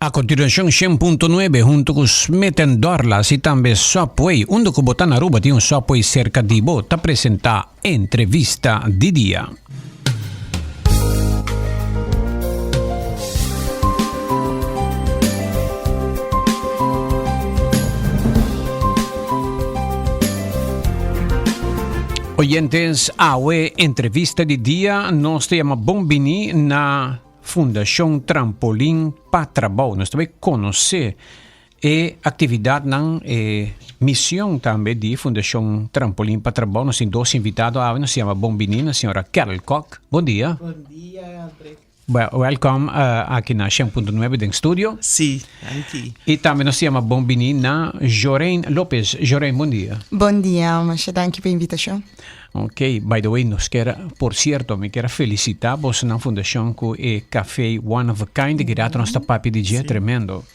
A continuacion 100.9 hunto cu Smith and Dorlas y tambe Subway, unda cu bo ta na Aruba tin un Subway cerca di bo, ta presenta Entrevista di Dia. Oyentes, awe Entrevista di Dia nos ta yama bon bini na Fundashon Trampolin pa Trabou. Nos ta bai konosé e aktividatnan, e mision tambe di Fundashon Trampolin pa Trabou. Nos tin dos invitado awe. Nos yama bon bini na señora Carol Kok. Bon dia. Bon dia, André. Welkom aki na 100.9 den studio. Sí, danki. I tambe nos yama bon bini na Jorijn Lopez. Jorijn, bon dia. Bon dia, masha danki pa invitashon. Ok, by the way, nos kier, por cierto, mi kier a felicita bosonan fundacion cu e café One of a Kind, ki rato nos ta papia di dje, tremendo.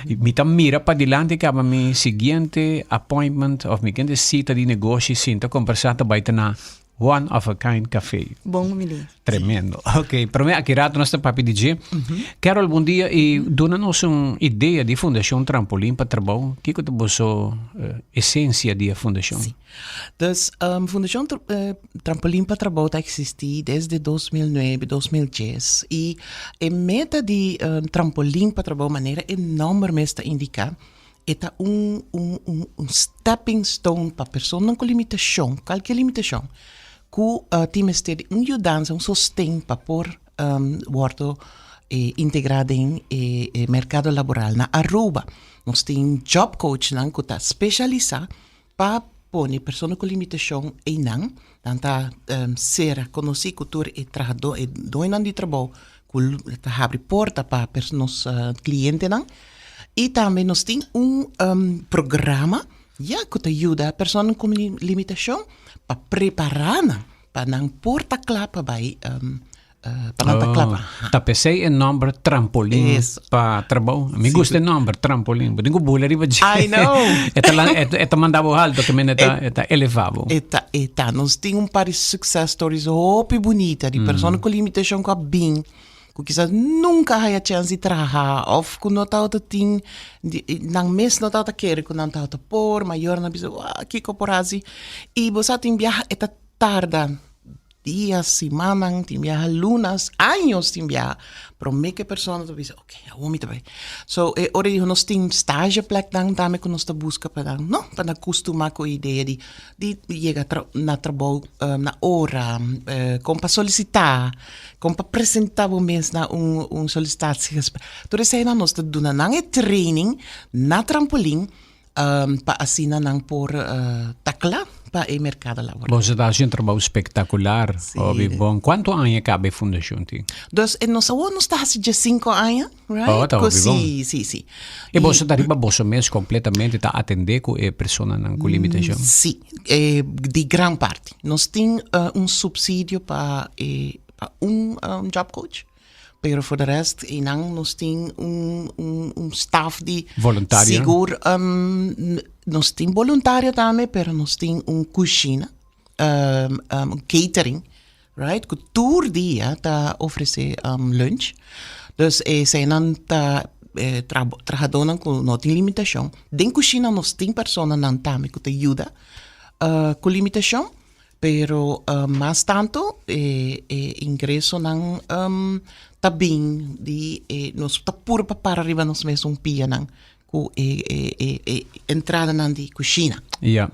Mi ta mira padilanti caba mi siguiente appointment of mi siguiente cita di negoshi sinta conversa ta bay ta na One of a Kind Café. Bon humilé. Tremendo. Ok, prome aki rato nos ta papia di dje. Carol, bon dia y duna nos un idea di Fundacion Trampolin pa Trabou. Kico ta boso esencia di e fundacion? Si. Dus Fundacion Trampolin pa Trabou ta existi desde 2009, 2010 y e meta di Trampolin pa Trabou manera e nomber mes ta indica e ta un un un un stepping stone pa personanan cu limitacion, cualkier limitacion cu tin mester di un yudansa, un sosten pa por wordo integra den e mercado laboral na Aruba. Nos tin job coachnan cu ta specialisa Pa pone persona ku limitashon einan, nan ta sera konosí ku tur e trahadó, e doñonan di trabou ku ta habri porta pa nos klientenan. I tambe nos tin un programa ya ku ta yuda personanan ku limitashon pa prepará nan pa nan por ta kla pa bai Pa nan ta Oh, klapa. ta pesey e nomber trampolin Eso. pa trabou. Mi Sí. gusta e nomber trampolin. Bo tin ku bula riba dje. I know. E ta lan- e ta- e ta manda bo alto, ke men e ta, e ta eleva bo. E ta, e ta. Nos tin un par di success stories hopi bunita di persona ku limitashon ku a bin, ku kisas nunka a haya chèns di traha òf ku no tabata tin, di, nan mes no tabata kere ku nan tabata por, mayornan a bisa, wou, kiko por hasi? I bo sa tin biaha e ta tarda Dias, simannan, tin biaha lunas, años tin biaha, promé ku e persona ta bisa, ok, awor mi ta bai. So, e ora di nos tin stagepleknan tambe ku nos ta buska pa nan, no, pa nan kustumá ku e idea di di yega tra na trabou na ora, kon pa solisitá, kon pa presentá bo mes na un un solicitatiegesprek. Tur eseinan nos ta duna nan e training na trampolin Pa asina nan por ta kla pa e merkado laboral. Boso ta hasi un trabou spektakular, Sí. hopi bon. Kuantu aña kaba e fundashon tin? Dus e nos awor nos ta hasi diesinko aña, right? Oh, ta Ku hopi bon. Sí, sí, sí. E boso ta riba boso mes kompletamente ta atendé ku e personanan ku limitashon? Sí, di gran parti. Nos tin un supsidio pa e pa un job coach. Pero voor de rest, einan nos tin un, un, un staf di... Voluntario. Sigur, um, nos tin voluntario tambe, pero nos tin un cushina, um, um, catering, right? Ku tur dia ta ofrece um, lunch. Dus eh, zijnan ta eh, tra trahadornan ku no tin limitacion. Den cushina nos tin personanan tambe ku ta yuda uh, ku limitacion. Pero mas tanto e e ingresonan ta bin di e nos ta puru pa para riba nos mesun pianan ku e e e e entradanan di kushina. Ya.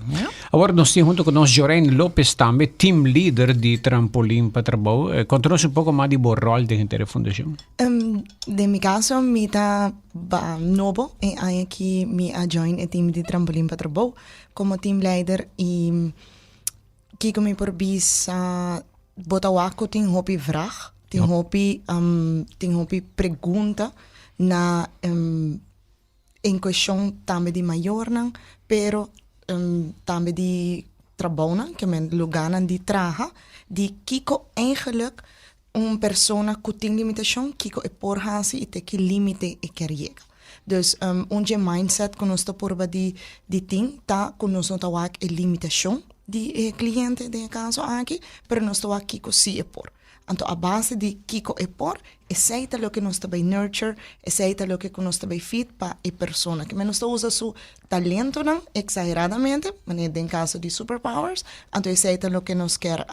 Awor nos tin hunto ku nos Jorijn Lopez tambe, team leader di Trampolin pa Trabou. Konta nos un poko mas di bo ròl den henter e fundashon. Den mi kaso mi ta nobo e aña aki mi a join e team di Trampolin pa Trabou komo team leider i Kiko mi por bisa bo ta wak ku tin hopi vrag, tin hopi tin hopi pregunta na en kueshon tambe di mayornan, pero tambe di trabounan, ke men lugánan di traha, di kiko eigenlik Un persona ku tin limitashon, kiko e por hasi i te ki límite e kier yega. Dus un dje mindset ku nos ta purba di di tin ta ku nos no ta wak e limitashon di e kliente den e kaso aki, pero nos ta wak kiko si e por. Anto a base di kiko e por, esei ta loke nos ta bai nurture, esei ta loke ku nos ta bai feed pa e persona. Ke men nos ta usa su talentonan eksageradamente, manera den kaso di superpowers, anto esei ta loke nos kier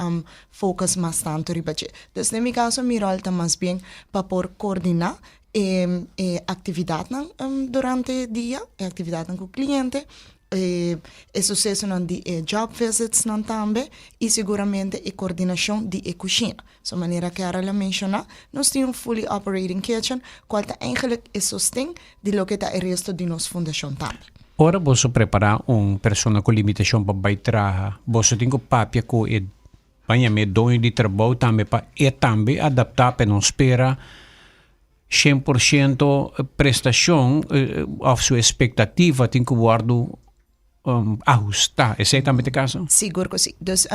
focus mas tantu riba dje. Dus den mi kaso mi ròl ta mas bien pa por koordiná e e aktividatnan durante dia, e aktividatnan ku kliente, e e susesonan di e job visitsnan tambe i siguramente e koordinashon di e kushina. So manera Carol a menshoná, nos tin un fully operating kitchen, kual ta eigenlik e sosten di loke ta e resto di nos fundashon tambe. Ora boso prepará un persona ku limitashon pa bai traha, boso tin ku papia ku e bañamé doño di trabou tambe pa e tambe adaptá pa e no spera 100% prestashon òf su espektativa tin ku wòrdu ahustá. Esei tambe ta e kaso? Sigur ku si. Dus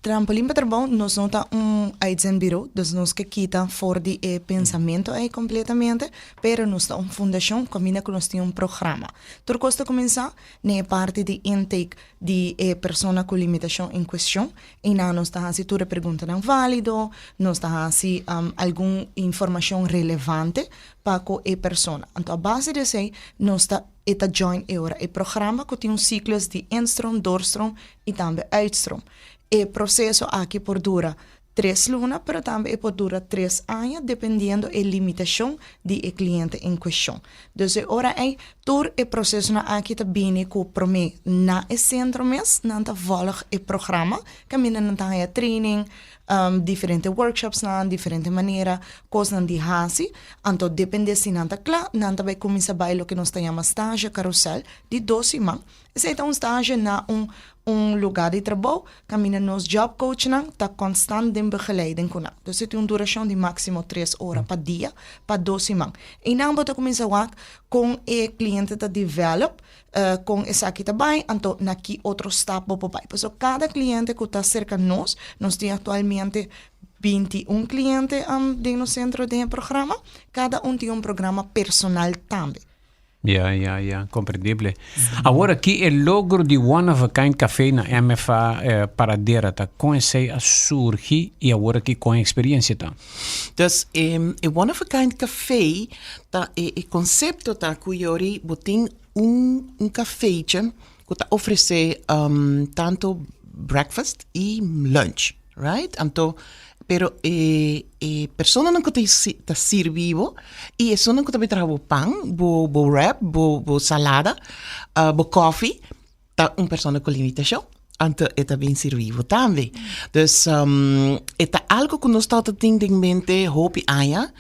Trampolin pa Trabou nos no ta un uitzendburo, dus nos ke kita for di e pensamentu ei kompletamente, pero nos ta un fundashon kaminda ku nos tin un programa. Tur kos ta kuminsá na e parti di intake di e persona ku limitashon en kuestion. Einan nos ta hasi tur e preguntanan válido, nos ta hasi algun informashon relevante pa ku e persona. Anto a base di esei nos ta e ta join e ora e programa ku tin un siklus di instroom, doorstroom i tambe uitstroom. E proseso aki por dura tres luna pero tambe e por dura tres aña dependiendo e limitashon di e kliente en kueshon. Dus e ora ei tur e prosesonan aki ta bini ku promé na e sentro mes nan ta vòlg e programa kaminda nan ta haña training, diferente workshopsnan, diferente manera kosnan di hasi. Anto depende si nan ta kla nan ta bai kuminsá bai loke nos ta yama stage karusèl di dos siman. Esei ta un stage na un un lugá di trabou kaminda nos job coachnan ta konstant den begeleiding ku nan. Dus e tin un durashon di máksimo tres ora pa dia pa dos siman. Einan bo ta kuminsá wak kon e kliente ta develop, kon esaki ta bai, anto na ki otro stap bo por bai. Pasobra kada kliente ku ta serka nos, nos tin aktualmente 21 kliente den nos sentro den e programa, kada un tin un programa personal tambe. Ya, ya, ya, comprendible. Awor aki e logro di One of a Kind Café na MFA eh, Paradera ta con esey a surgi y awor aki con e experiencia ta? Dus e, e One of a Kind Café ta e, e concepto ta cu yori bo tin un, un cafeetje cu ta ofrece um, tanto breakfast y lunch. Right? Anto, pero e, e personanan ku ta, ta sirbi bo i esunnan ku ta bai traha bo pan, bo, bo wrap, bo, bo salada, uh, bo koffie, ta un persona ku limitashon. Anto e ta bin sirbi bo tambe. Dus um, e ta algo ku nos tabata tin den mente hopi aña.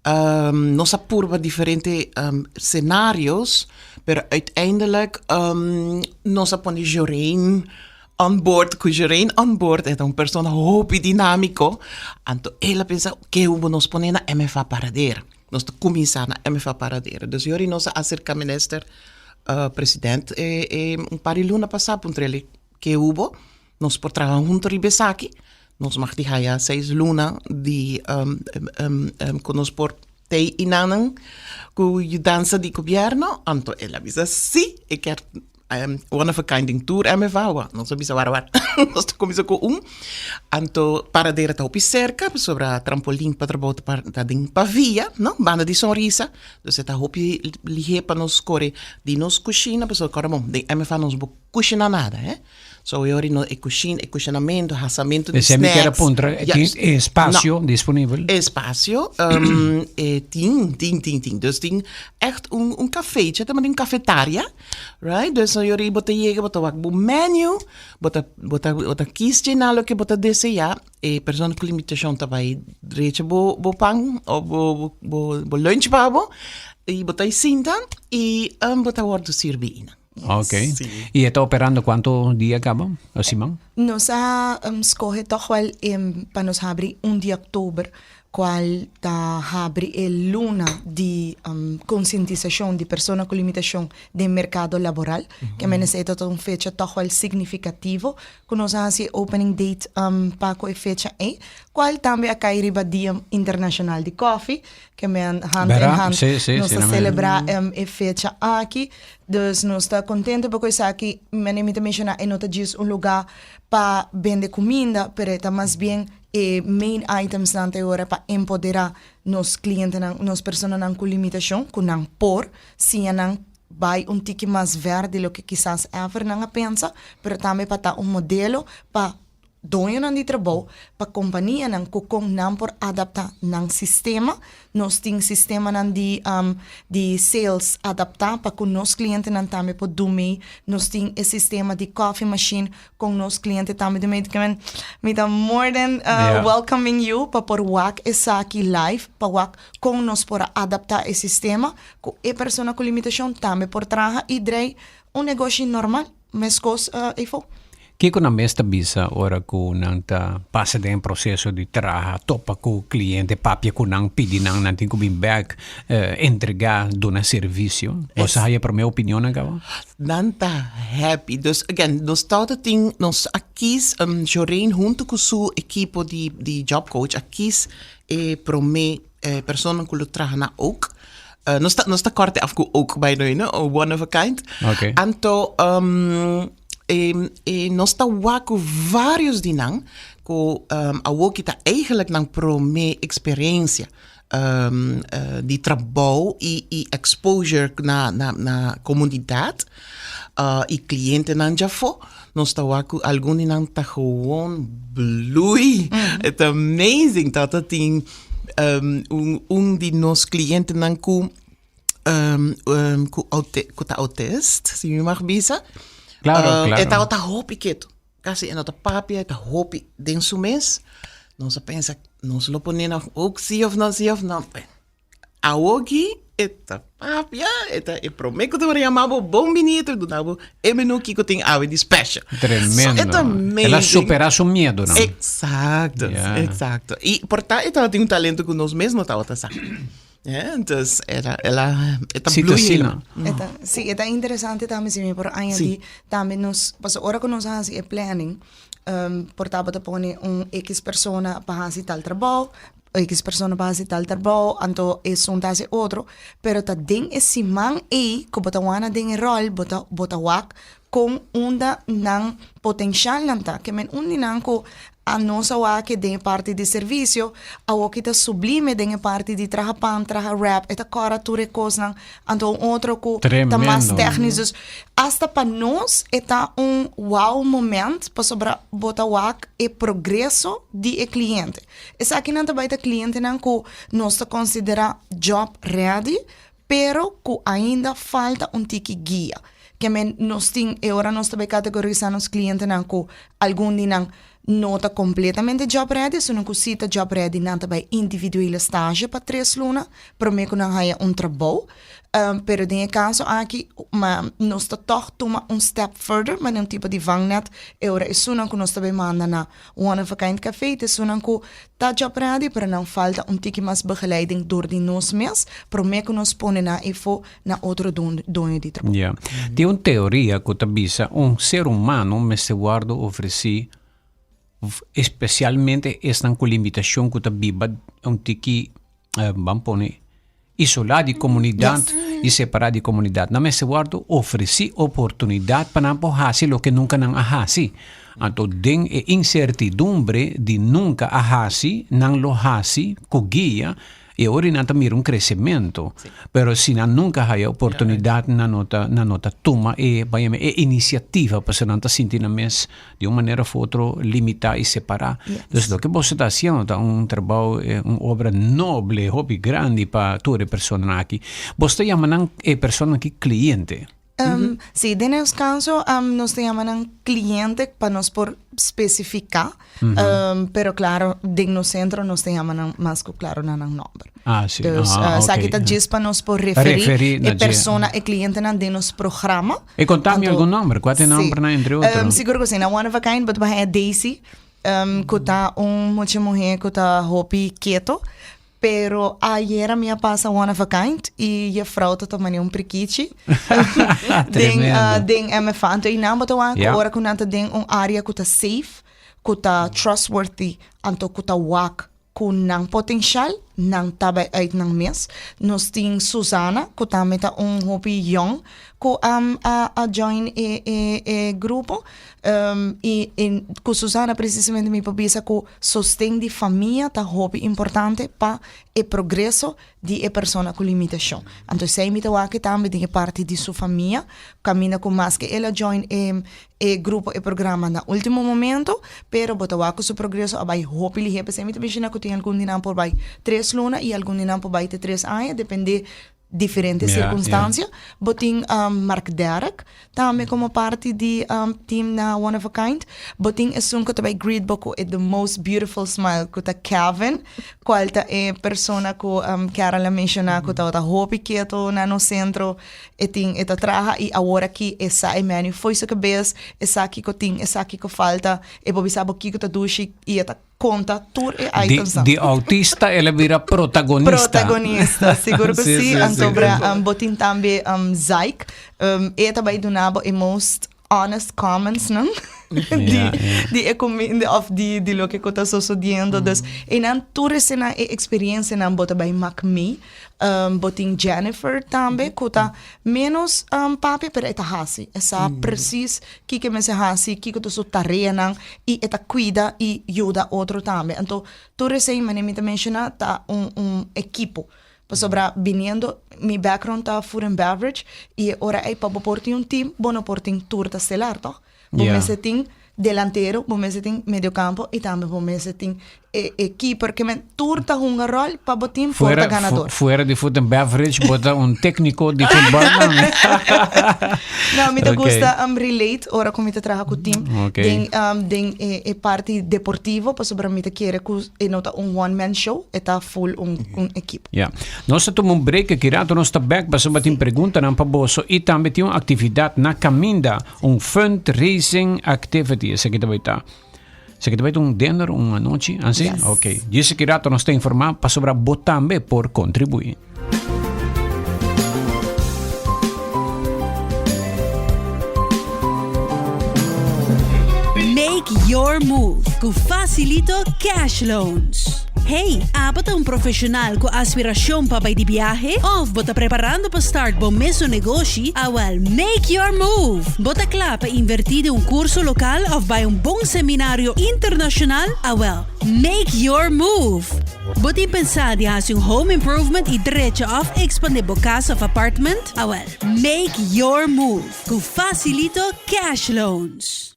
Um, nos a purba diferente um, scenario's, pero uiteindelijk um, nos a pone Joreen On board ku Joreen on board e ta un persona hopi dinámiko. Anto el a pensa ke hubo nos pone na MFA Paradera. Nos ta kuminsá na MFA Paradera. Dus yori nos a aserká minister uh, president e, e un par di luna pasá puntra el ke hubo nos por traha hunto riba esaki. Nos mag di haya seis luna di um, um, um, ku nos por tei inanan ku yudansa di gobierno. Anto el a bisa sí, e kier One of a kind den tur MFA, wa, nos a bisa wara wara. Nos ta kuminsá ku un. Anto Paradera ta hopi serka, pasobra Trampolin pa Trabou ta ta den Pavia, no, banda di Sonrisa. Dus e ta hopi lihé pa nos kore di nos kushina, pasobra kòrda bon, den MFA nos bo kushiná nada, hè. So e ora no e kushin, e kushinamentu, hasamentu di Esei mi snacks. kier a puntra, Ja, tin espasio no. disponibel? Espacio, e tin, tin, tin, tin. Dus tin echt un, un cafeetje, ta un cafetaria, right? Dus dan yori bo ta yega, bo ta wak bo menu, bo ta, bo ta, bo ta kies dje na loke bo ta desea. E persona ku limitashon ta bai drecha bo, bo pan of bo, bo, bo, bo lunch pa bo. I bo ta sinta i bo ta wordo sirbi ina. Ok. I e ta operando kuantu dia kaba o siman? Nos a skohe tòg wèl pa nos habri un di òktober, kual ta habri e luna di konsientisashon di persona ku limitashon den merkado laboral. Ke men esei ta un fecha tòg wèl signifikativo ku nos a hasi e opening date pa ku e fecha ei, kual tambe a kai riba Dia Internashonal di Kòfi, ke men hand in hand nos ta selebrá e fecha aki. Dus nos ta contento paku esaki, mane mi ta menciona, e no ta djis un lugar. pa bende kuminda, pero e ta mas bien e main items nan ta e ora pa empoderá nos klientenan, nos personanan ku limitashon, ku nan por siña nan bai un tiki mas ver di loke kisas ever nan a pensa, pero tambe pa ta un modelo pa doñonan di trabou, pa kompanianan ku kon nan por adaptá nan sistema. Nos tin sistemanan di di sales adaptá pa ku nos klientenan tambe por dumei. Nos tin e sistema di coffee machine kon nos kliente tambe dumei. Mi ta more than welcoming you pa por wak esaki live, pa wak kon nos por a adaptá e sistema ku e persona ku limitashon tambe por traha i drei un negoshi normal. Meskos eyfo. Kiko nan mes ta bisa ora ku nan ta pasa den e proseso di traha, topa ku kliente, papia ku nan, pidi nan, nan tin ku bin bèk, entregá, duna servisio? Bo sa haya promé opinionnan kaba? Nan ta happy. Dus again, nos tabata tin, nos a kis, Joreen huntu ku su ekipo di di job coach a kis e promé personanan ku lo traha na Oak. Nos ta, nos ta korte af ku Oak by the way, no? One of a kind. Okay. Anto, um, e, e nos ta wak ku varios di nan ku um, awoki ta eigenlijk nan prome eksperensia um, uh, di trabou i, i exposure na, na, na komunidat uh, i klientenan djafó. Nos ta wak ku algun di nan ta gewoon bloei. It's amazing. Tata tin um, un, un di nos klientenan ku um, um, ku, aute, ku ta autist, si mi mag bisa. Claro, Um, claro. E tabata hopi ketu. Kasi e no ta papia, e ta hopi den su mes. Nos a pensa, nos lo pone na ook si of no, si of no. Awoki e ta papia, e ta e prome ku ta wòrdu yama bo bon bini, ta duna bo e menu kiko tin awe di special. Tremendo. So, e ta amazing. El a supera su miedo, no? Exacto, Yeah. exacto. I por ta e tabatin un talento ku nos mes no tabata sa. Yeah, entonces era, el a, e ta Sí, ta bloei asina. helemaal. E ta, sí, e ta interesante tambe si mi por añadí Sí. tambe nos, pasobra ora ku nos a hasi e planning, por tabata pone un X persona pa hasi tal trabou, X persona pa hasi tal trabou, anto esun ta hasi otro, pero ta den e siman ei ku bo ta wana den e ròl, bo ta bo ta wak kon unda nan potenshalnan ta. Ke men un di nan ku a nos a wak den e parti di servisio, awoki ta sublime den e parti di traha pan, traha wrap, e ta kòrda tur e kosnan, anto un otro ku ta mas Tremendo. tèknis. Dus asta pa nos e ta un wow moment pasobra bo ta wak e progreso di e kliente. Esakinan ta bai ta klientenan ku nos ta konsiderá job ready, pero ku ainda falta un tiki guia. Ke men nos tin e ora nos ta bai kategorisá nos klientenan ku algun di nan no ta kompletamente job ready, esunnan ku si ta job ready nan ta bai individuele stage pa tres luna promé ku nan haña un trabou. Pero den e kaso aki ma nos ta tòg tuma un step further, manera un tipo di vangnet e ora esunnan ku nos ta bai manda na One of a Kind Café ta esunnan ku ta job ready pero nan falta un tiki mas begeleiding dor di nos mes promé ku nos pone nan efo na otro doño di trabou. Ya. Tin un teoria ku ta bisa un ser humano mester wòrdu ofresí espesialmente esnan ku limitashon ku ta biba un tiki ban pone isolá di komunidat i separá di komunidat. Nan mester wòrdu ofresí oportunidat pa nan por hasi loke nunka nan a hasi. Anto den e insertidumbre di nunka a hasi, nan lo hasi ku guia i ora nan ta mira un kresementu. Pero si nan nunka haya oportunidat nan no ta nan no ta tuma e ban yama e inisiativa pasobra nan ta sinti nan mes di un manera of otro limitá i separá. Dus loke boso ta hasiendo ta un trabou, un obra noble, hopi grandi pa tur e personanan aki. Boso ta yama nan e personanan aki kliente? Sí, den nos kaso nos ta yama nan kliente pa nos por spesifiká, pero klaro den nos sentro nos ta yama nan mas ku klaro na nan nòmber. Ah, sí. Dus Ah, esaki ok. ta djis pa nos por referí Referí na e dje. persona, e klientenan den nos programa. E konta mi Anto, algun nòmber, kua ta e sí. nòmbernan entre otro? Sigur ku sí, na One of a Kind bo ta haña Daisy, ku ta un mucha muhé ku ta hopi keto, pero ayera mi a pasa One of a Kind i jefrou ta tuma ni un prikichi den Tremendo. den MFA. Anto einan bo ta wak Ja. ora ku nan ta den un área ku ta safe, ku ta trustworthy, anto ku ta wak ku nan potenshal. nan ta bai uit nan mes. Nos tin Susana ku tambe ta un hopi yong ku a a join e e e grupo. I i ku Susana presisamente mi por bisa ku sosten di famia ta hopi importante pa e progreso di e persona ku limitashon. Anto esei mi ta wak tambe den e parti di su famia, kaminda ku maske el a join e e grupo e programa na ultimo momento, pero bo ta wak ku su progreso a bai hopi lihé. P'esei mi ta menshoná ku tin algun di nan por bai tres luna i algun di nan por bai te tres aña, dependé diferente circunstancia. Bo tin Mark Derek tambe como parti di team na One of a Kind. Bo tin esun cu ta bay greet bo cu e the most beautiful smile cu ta Kevin, cual ta e persona cu Carol a menciona cu tabata hopi keto na nos centro. E tin e ta traha y awor aki e sa e menu fo'i su cabes, e sa kico tin, e sa kico falta, e por bisa bo kico ta dushi y e ta Konta tur e itemsnan. Di autista el a bira protagonista. Protagonista, sigur ku si. Anto bra bo tin tambe Zaik. E ta bai duna bo e most honest commentsnan di e kuminda òf di loke ku ta sosodiendo. Dus einan tur esenan e eksperensianan bo ta bai mak mee. Bo tin Jennifer tambe ku ta ménos papia pero e ta hasi. E sa presis kiko e mester hasi, kiko ta su tareanan i e ta kuida i yuda otro tambe. Anto tur esei manera mi ta menshoná ta un un ekipo. Pasobra biniendo mi background ta food and beverage i e ora ei pa bo por tin un team bo no por tin tur ta stelar tòg. Bo mester tin delantero, bo mester tin mediocampo y tambe bo mester tin e, e keeper. Ke men tur ta hunga rol pa bo team por ta ganador. Fuera di food and beverage, bo ta un técnico di futbol. No, mi ta gusta relate ora ku mi ta traha ku team. Den, den e, e parti deportivo, pasobra mi ta kere ku e no ta un one man show, e ta full un, un ekipo. Ya. Nos ta tuma un break aki rato, nos ta back pasobra tin preguntanan pa boso y tambe tin un actividad na caminda. Un fundraising activity, esaki ta bai ta. Esaki ta bai ta un dinner, un anochi, ansi? Yes. Ok. Djis aki rato nos ta informa pasobra bo tambe por contribui. Make your move ku Facilito Cash Loans. Hey, abo ta un profesional ku aspirashon pa bai di biahe? Of bo ta preparando pa start bo mesun negoshi? Awel, make your move! Bo ta kla pa invertí den un kurso lokal of bai un bon seminario internashonal? Awel, make your move! Bo tin pensá di hasi un home improvement i drecha of ekspandé bo kas of apartment? Awel, make your move ku Facilito Cash Loans!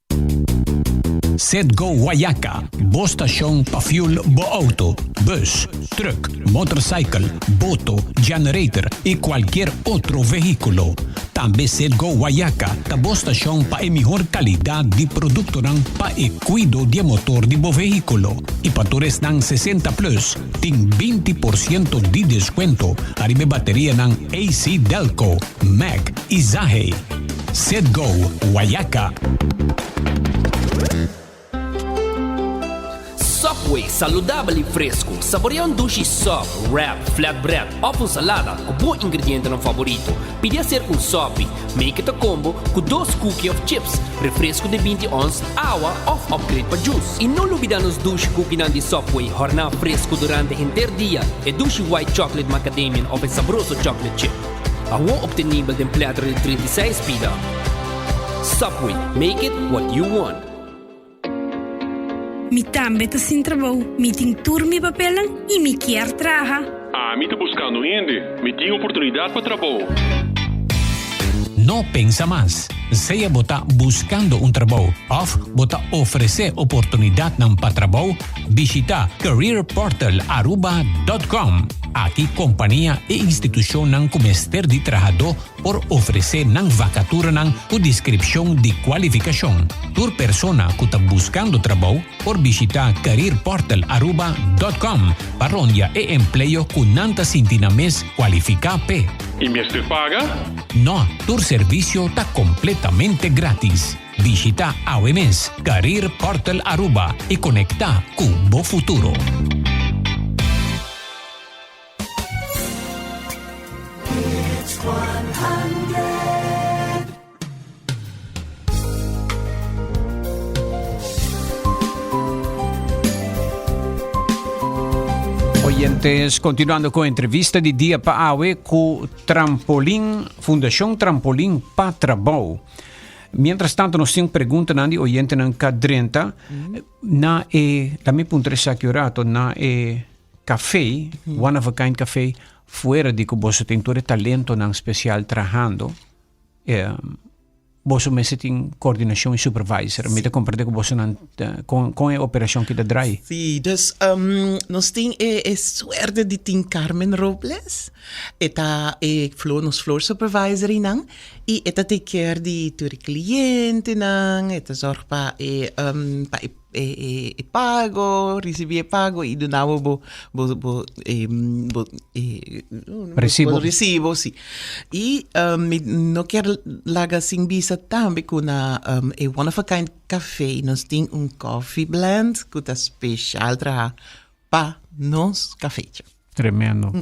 Citgo Guayaca, bo stashon pa fuel bo auto, bus, truck, motorcycle, boto, generator y cualkier otro vehiculo. Tambe Citgo Guayaca ta bo stashon pa e mihor calidad di productonan pa e cuido di e motor di bo vehiculo. Y pa tur esnan 60 plus, tin 20% di descuento ariba e baterianan AC Delco, Mack y Zahe. Citgo Guayaca. Subway, saludabel y fresco. Saborea un dushi sub, wrap, flatbread of un salada cu bo ingredientenan favorito. Pidi acerca un sopi, make it a combo cu dos cookie of chips, refresco di 20 ons, awa of upgrade pa juice. Y no lubida nos dushi cookienan di Subway, horna fresco durante henter dia, e dushi white chocolate macadamian of e sabroso chocolate chip. Awor obtenibel den platter di 36 pida. Subway, make it what you want. Mi tambe ta sin trabou, mi tin tur mi papelnan y mi kier traha. Ami ta buscando hende, mi tin oportunidad pa trabou. No pensa mas. Sea bo ta buscando un trabou of bo ta ofrece oportunidadnan pa trabou, bishita careerportalaruba.com. Aki kompania i institushonnan ku mester di trahadó por ofresé nan vakaturanan ku deskripshon di kualifikashon. Tur persona ku ta buskando trabou por bishitá careerportalaruba.com pa rondia e empleo ku nan ta sinti nan mes kualifiká p'e. I mester paga? No, tur servisio ta kompletamente grátis. Bishita awe mes Career Portal Aruba y conecta cu bo futuro. Oyentes, continuando cu entrevista di dia pa awe cu Trampolin, Fundacion Trampolin pa Trabou. Mientras tanto nos tin preguntanan di oyentenan ka drenta na e, la mi puntra esaki un rato, na e café, One of a Kind Café, fuera di cu boso tin tur e talentonan special trahando, eh, Boso mester tin coordinacion y supervisor. Mi ta comprende cu boso nan con con e operacion ki ta draai. Sí, dus nos tin e e suerte di tin Carmen Robles. E ta e floor, nos floor supervisor einan y e ta take care di tur e clientenan, e ta zorg pa e pa e e e pago, ricibi e pago y duna bo bo bo bo e bo e Recibo. bo recibo, si. Y mi no kier laga sin bisa tambe cu na e One of a Kind Cafe nos tin un coffee blend cu ta special traha pa nos cafecho. Tremendo.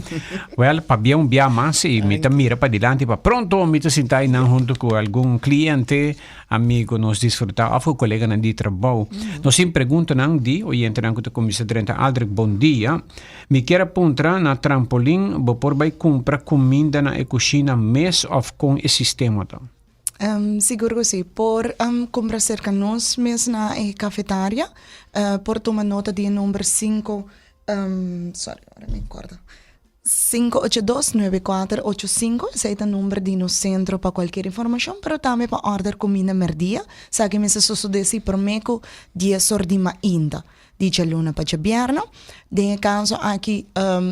Well, pabia un bia mas y mi ta mira padilanti pa pronto mi ta sinta einan hunto cu algun cliente, amigo nos disfruta of cu coleganan di trabou. Nos tin preguntanan di oyentenan cu ta cuminsa drenta. Aldrich, bon dia. Mi kier a puntra na Trampolin bo por bay cumpra cuminda na e cushina mes of con e sistema ta? Sigur cu si. Por cumpra cerca nos mes na e cafetaria. Por tuma nota di e number cinco Sorry, ora mi acorda. 582-9485, esei ta number di nos centro pa cualkier informacion, pero tambe pa order cuminda merdia. Esaki mester sosode si prome cu dies or di mainta, di djaluna pa djabierna. Den e caso aki,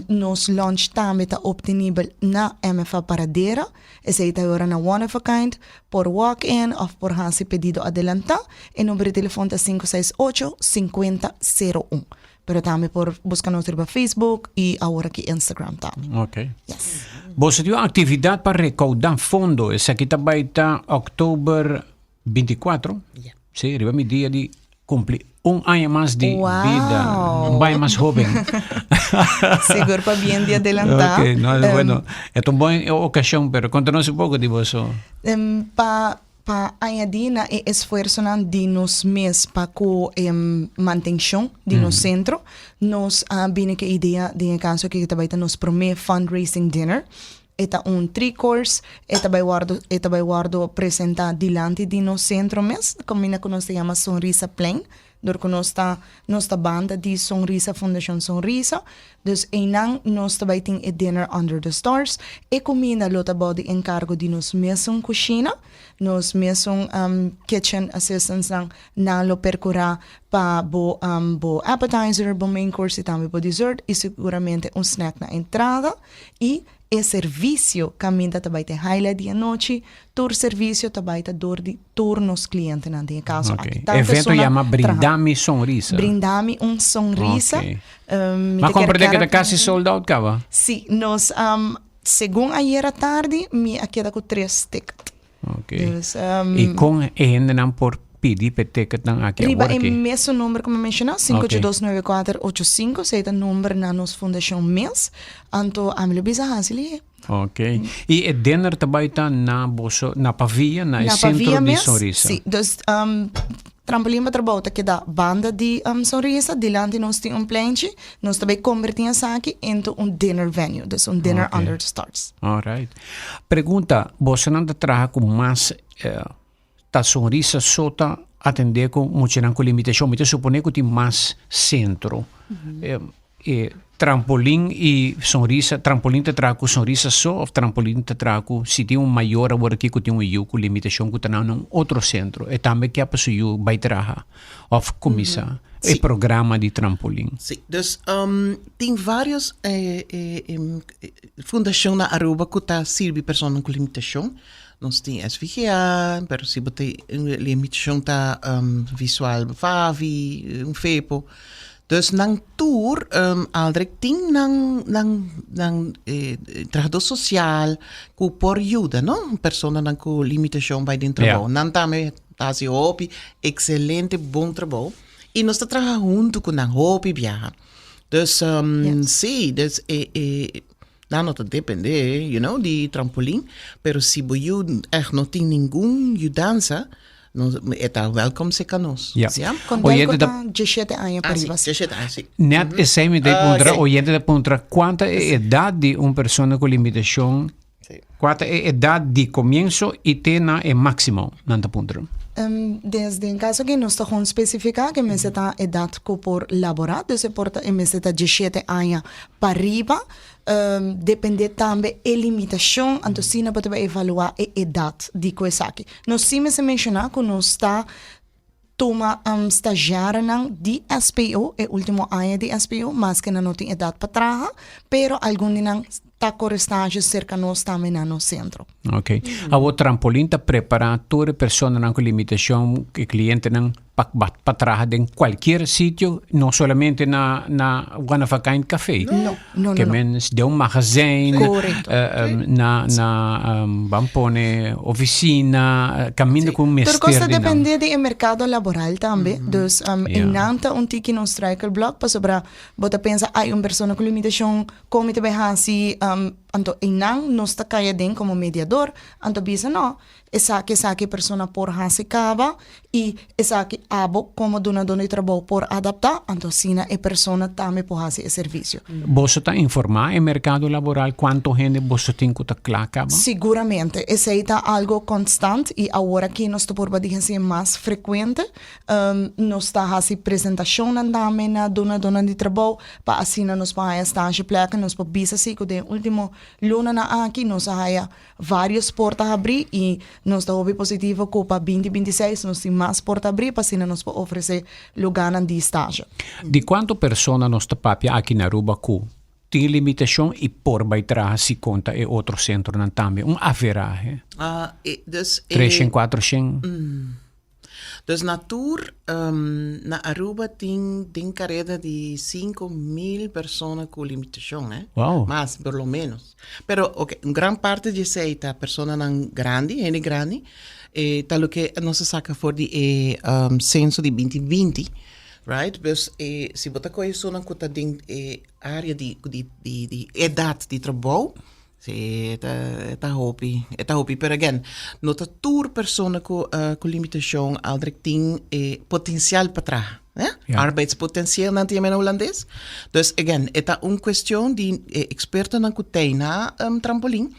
nos lunch tambe ta obtenibel na MFA Paradera. Esei ta e ora na One of a Kind, por walk in of por haci pedido adelanta. E number di telefon ta 568 50 01. Pero tambe por busca nos riba Facebook y awor aki Instagram tambe. Ok. Yes. Boso tin un actividad pa recauda fondo. Esaki ta bay ta october 24. Yeah. Sí, riba mi dia di cumpli un aña mas di Wow. vida. Un bay mas joven. Sigur pa bien di adelanta. Ok, no, bueno, es un buen ocasión, pero contanos un poco di boso. Pa Pa añadí na e esfuersonan di nos mes pa ku e mantenshon di nos sentro, nos a bini ku e idea den e kaso aki ku ta bai ta nos promé fundraising dinner. E ta un three course, e ta bai wòrdu e ta bai wòrdu presentá dilanti di nos sentro mes, kaminda ku nos ta yama Sonrisa Plein. Dor ku nos ta nos ta banda di Sonrisa Fundashon Sonrisa, dus einan nos ta bai tin e dinner under the stars. E kuminda lo ta bou di enkargo di nos mesun kushina, nos mesun kitchen assistantsnan, nan lo perkurá pa bo bo appetizer, bo main course i tambe bo dessert i seguramente un snack na entrada i E servisio kaminda ta bai ta e highlight di anochi. Tur servisio ta bai ta dor di tur nos klientenan den e kaso Ok. aki. Tantu Evento esunnan yama traha. Brindami Sonrisa. Brindami un sonrisa. Ok. Mi Ma ta kere comprende ku kara ta kasi sold out kaba? Si, nos segun ayera tardi mi a keda ku tres ticket. Ok. Dus, I kon e hendenan por pidi p'e ticketnan aki Riba awor e aki? mesun number ku mi a menshoná, 5829485, esei ta number na nos fundashon mes. Anto ami lo bisa hasi lihe. Ok. I e dinner ta bai ta na boso, na Pavia, na e Na sentro Pavia di mes, Sonrisa? si. Dus Trampolin pa Trabou ta keda banda di Sonrisa, dilanti nos tin un pleinchi. Nos ta bai kombertí esaki into un dinner venue, dus un dinner Ok. under the stars. Alright. Pregunta, bosonan ta traha ku mas ta Sonrisa so ta atendé ku muchanan ku limitashon? Mi ta suponé ku tin mas sentro. E Trampolin i Sonrisa, Trampolin ta traha ku Sonrisa so òf Trampolin ta traha ku si tin un mayor awor aki ku tin un yu ku limitashon ku ta na un otro sentro, e tambe ke pa su yu bai traha òf kuminsá e programa di Trampolin? Sí, dus tin vários Fundacion na Aruba cu ta sirbi personanan cu limitacion. Nos tin SVGA, pero si bo tin un limitacion ta visual VAVI, un FEPO. Dus nan tur, Aldrich, tin nan nan nan trahador social cu por yuda, no? Personanan cu limitacion bai den trabou. Nan tambe ta haci hopi excelente bon trabou y nos ta traha hunto cu nan hopi biaha. Dus sí, dus e e nan no ta depende, you know, di trampolin, pero si bo yu echt no tin ningun yudansa, Nos, e ta welkom serka nos. Ja. Ja? Con Oyente Delco ta- ta 17 aña Ah, pariba. si, 17 aña, si. Net esei mi ta puntra, Ah, si. oyente ta puntra, kuanta e edat di un persona ku limitashon, Si. kua ta e edat di komienso i te na e máksimo, nan ta puntra. Desde en caso que nos ta gewoon specifica que mester ta edad cu por labora, dus e por ta e mester ta 17 aña pariba, depende tambe e limitacion, anto asina bo ta bay evalua e edad di cu esaki. Nos si mester menciona cu nos ta tuma stagiarenan di SPO, e ultimo aña di SPO, maske nan no tin edad pa traha, pero algun di nan ta core stage cerca nos tambe na nos centro. Ok. Awor Trampolin ta prepara tur e personanan cu limitacion, e clientenan pa pa traha den cualkier sitio, no solamente na na One of a Kind Café. No, no, no, Ke no. men den un magazijn, Correcto. na na ban pone oficina, caminda cu Tur mester cos ta di nan. depende di e mercado laboral tambe. Dus Ja. einan ta un tiki nos struikelblok pasobra bo ta pensa ay un persona cu limitacion con mi ta bay haci anto einan nos ta cay aden como mediador anto bisa no Esaki esaki e persona por hasi kaba i esaki abo komo dunadó di trabou por adaptá, anto asina e persona tambe por hasi e servisio. Boso ta informá e merkado laboral kuantu hende boso tin ku ta kla kaba? Siguramente. Esei ta algo konstant i awor aki nos ta purba di hasié mas frekuente. Nos ta hasi presentashonnan tambe na dunadónan di trabou pa asina nos por haña stazjeplèk. Nos por bisa si ku den e último lunanan aki nos a haña Varios porta habrí i nos ta hopi positivo ku pa binti binti seis nos tin mas porta habrí pa asina nos por ofresé lugánan di stage. Di kuantu persona nos ta papia aki na Aruba ku tin limitashon i por bai traha si konta e otro sentronan tambe? Un averahe? Dus e. Treshen, kuatroshen? Dus na tur na Aruba tin den kareda di 5000 persona ku limitashon eh. Wow. Mas por lo menos. Pero oke un gran parti di esei ta personanan grandi, hende grandi. E ta loke nos a saka for di e senso di binti binti, right? Dus e si bo ta kohe esunnan ku ta den e area di di di edat di trabou, Sí, e ta, e ta hopi, e ta hopi. Pero again, no ta tur persona ku, uh, ku limitashon Aldrich tin e potensial pa traha. Eh? Ja. Arbeidspotentieel nan ta yama na Hulandes. Dus again, e ta un kuestion di e ekspertonan ku tei na um, trampolin,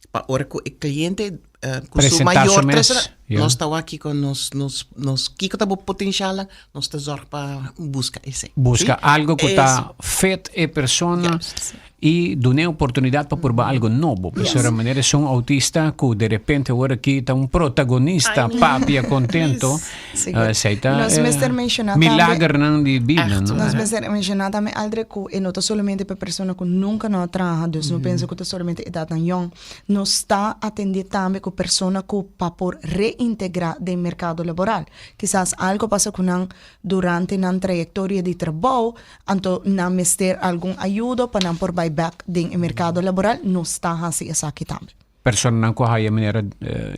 pa ora ku e kliente uh, ku su Presentá su mayor mes, trese, ja. nos ta wak kiko nos, nos, nos, kiko ta bo potensialnan, nos ta zorg pa buska esei. Buska Sí? algo ku ta Eso. fit e persona. Juist. I dun'é oportunidat pa purba algu nobo. Pasobra manera esun autista ku derepente awor aki ta un protagonista, papia kontento, esei ta Nos mester menshoná tambe. milagernan di bida, no? Nos mester menshoná tambe, Aldrich, ku e no ta solamente pa persona ku nunka no a traha, dus no pensa ku ta solamente edatnan yòn. Nos ta atendé tambe ku persona ku pa por reintegrá den merkado laboral. Kisas algu pasa ku nan Durante nan trayectoria di trabou, anto nan mester algun ayudo pa nan por bai bek den e mercado laboral, nos ta haci esaki tambe. Personanan cu haya manera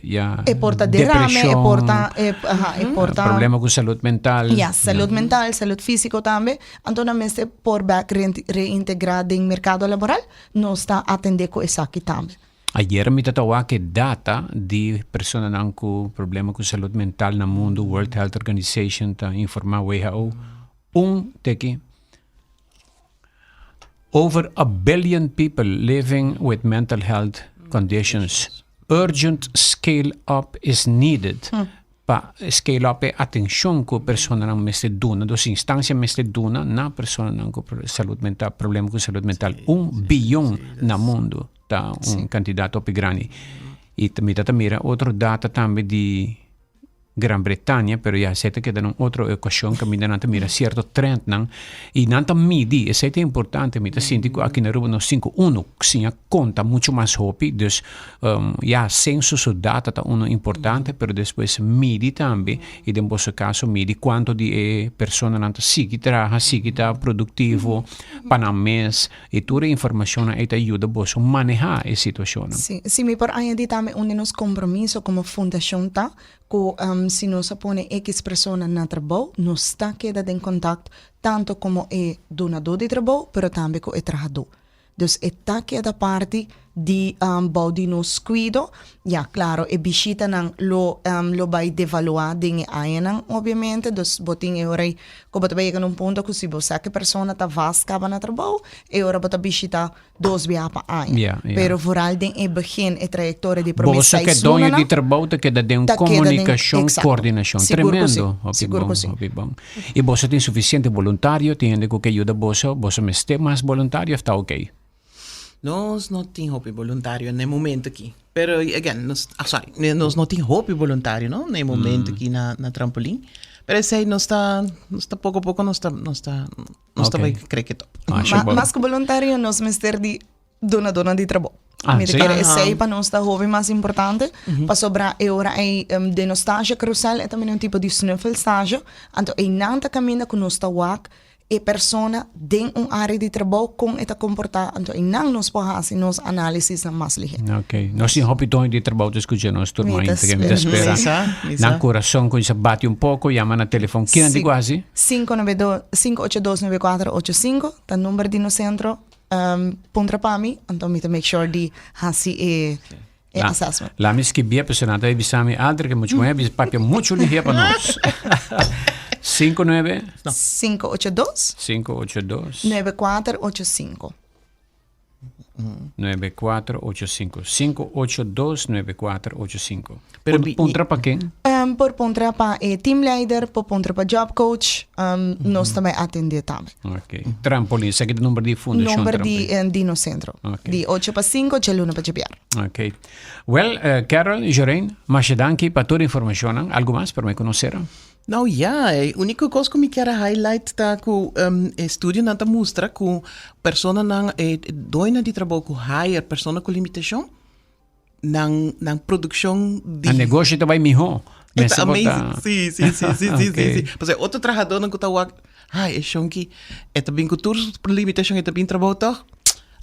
ya E por ta derame, e por ta, depresion, aha, e por ta. problema cu salud mental. Ya, salud mental, salud fisico tambe, anto nan mester por bek reintegra den mercado laboral, nos ta atende cu esaki tambe. Ayer mi ta ta wak e data di personanan ku problema ku salud mental na mundu, World Health Organization ta informa WHO, un teki Over a billion people living with mental health conditions. Urgent scale up is needed. Pa scale up e atencion cu personanan mester duna, dos instancia mester duna na personanan cu salud mental, problema cu salud mental. Un biyon na mundo ta un cantidad hopi grandi. Y mi ta ta mira otro data tambe di Gran Bretania, pero ya esey ta keda na un otro ocasion caminda nan ta mira cierto trendnan y nan ta midi, esey ta importante, mi ta sinti cu aki na Aruba nos tin cu uno siña conta mucho mas hopi, dus Ya, censo su data ta uno importante, pero despues midi tambe, y den boso caso midi cuanto di e personanan ta sigui traha, sigui ta productivo pa nan mes, y tur e informacionnan ey ta yuda boso maneha e situacionnan. Sí, si mi por añadi tambe un di nos compromiso como fundacion ta cu si nos a pone X persona na trabou, nos ta keda den contact tanto como e dunador di trabou, pero tambe cu e trahador. Dus e ta keda parti di bou di nos kuido. Ya, klaro, e bishitanan lo lo bai devaluá den e añanan, obviamente. Dus bo tin e ora ei ku bo ta bai yega na un punto ku si bo sa ku e persona ta vast kaba na trabou, e ora bo ta bishitá dos biaha pa aña. Ya, ya. Pero vooral den e begin, e trayektoria di promé Boso seis ke doño lunanan di trabou ta keda den un ta keda den, komunikashon, eksakto. koordinashon. Sigur ku si, Tremendo. Hopi sigur ku bon, si. hopi bon. I boso tin sufisiente boluntario? Tin hende ku ke yuda boso? Boso mester mas boluntario òf ta oké? Nos no tin hopi boluntario na e momento aki. Pero again, nos, ah, sorry, nos no tin hopi boluntario, no? Na e momento aki na, na Trampolin. Pero esei nos ta, nos ta poco poco nos ta, nos ta, nos ta Ok. bai krek het op. Ah, Ma, bon. mas ku boluntario nos mester di donadornan di trabou. Ah, Mi ta sí? kere esei pa nos ta hopi mas importante. Pasobra e ora ei um, den nos stage carousel e tambe un tipo di snuffelstage. Anto einan ta kaminda ku nos ta wak e persona den un área di trabou kon e ta komportá, anto einan nos por hasi nos análisisnan mas lihé. Ok. Nos tin hopi doño di trabou ta skucha nos tur Mi ta mainta ke mi ta spera. spera. Mi sa, mi sa. Nan kurason kuminsá bati un poko, yama na telefon. Kinan di ku hasi? 592 582 9485 ta number di nos sentro. Um, puntra pa mi, anto mi ta make sure di hasi e e assessment. La mi skibia pasobra nan ta bisa mi alter ke muchu muhé bisa papia muchu lihé pa nos. 59 582 582 9485. 9485 582 9485. Pero Pun- Puntra pa ken? Um, por puntra pa e teamleider, por puntra pa job coach, um, nos tambe atende tambe. Ok. Trampolin, esaki ta nomber di Fundashon Nomber di, Trampolin. eh, di nos centro. Ok. Di 8 pa 5, djaluna pa djabiar. Ok. Wel, eh, Carol, Jorijn, masha danki pa tur informacionnan. Algo mas pa mi conocer? Nou ja, e único kos ku mi kier a highlight ta ku um, e studionan ta mustra ku personanan, e doñonan di trabou ku hire persona ku limitashon, nan nan produkshon di Nan negoshi ta bai mihó. E ta Mester por ta- amazing. Sí, sí, sí, sí, sí, Ok. sí, sí. Pasobra otro trahadónan ku ta wak, ai, e shonki, e ta bin ku tur su limitashon, e ta bin trabou tòg.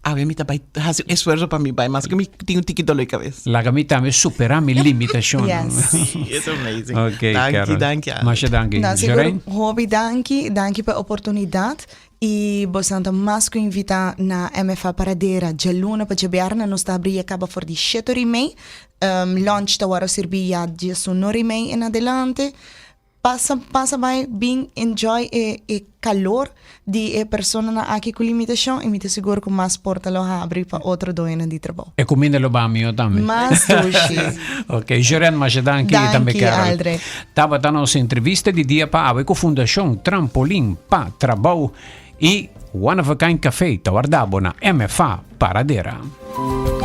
Awe mi ta bai hasi un esfuerso pa mi bai, maske mi tin un tiki dolor di kabes. Laga mi tambe superá mi limitashonnan. Yes. Sí, it's amazing. Ok, Danki, Carol. danki, Alex. Masha danki. Nou, sigur, Jorijn? hopi danki. Danki pa e oportunidat. I bosan ta mas ku invitá na MFA Paradera djaluna pa djabièrnè. Nos ta habrí e kaba for di shete ora i mei. Lunch ta wòrdu sirbí ya diesun ora i mei en adelante. Pasa pasa bai bin enjoy e e kalor di e personanan aki ku limitashon i mi ta sigur ku mas porta lo habri pa otro doñonan di trabou. E kuminda lo ba mihó tambe. Mas dushi. Ok, Joren masha danki i tambe Danki, Carol. Aldrich. Tabata nos entrevista di dia pa awe ku Fundashon Trampolin pa Trabou i One of a Kind Café ta warda bo na MFA Paradera.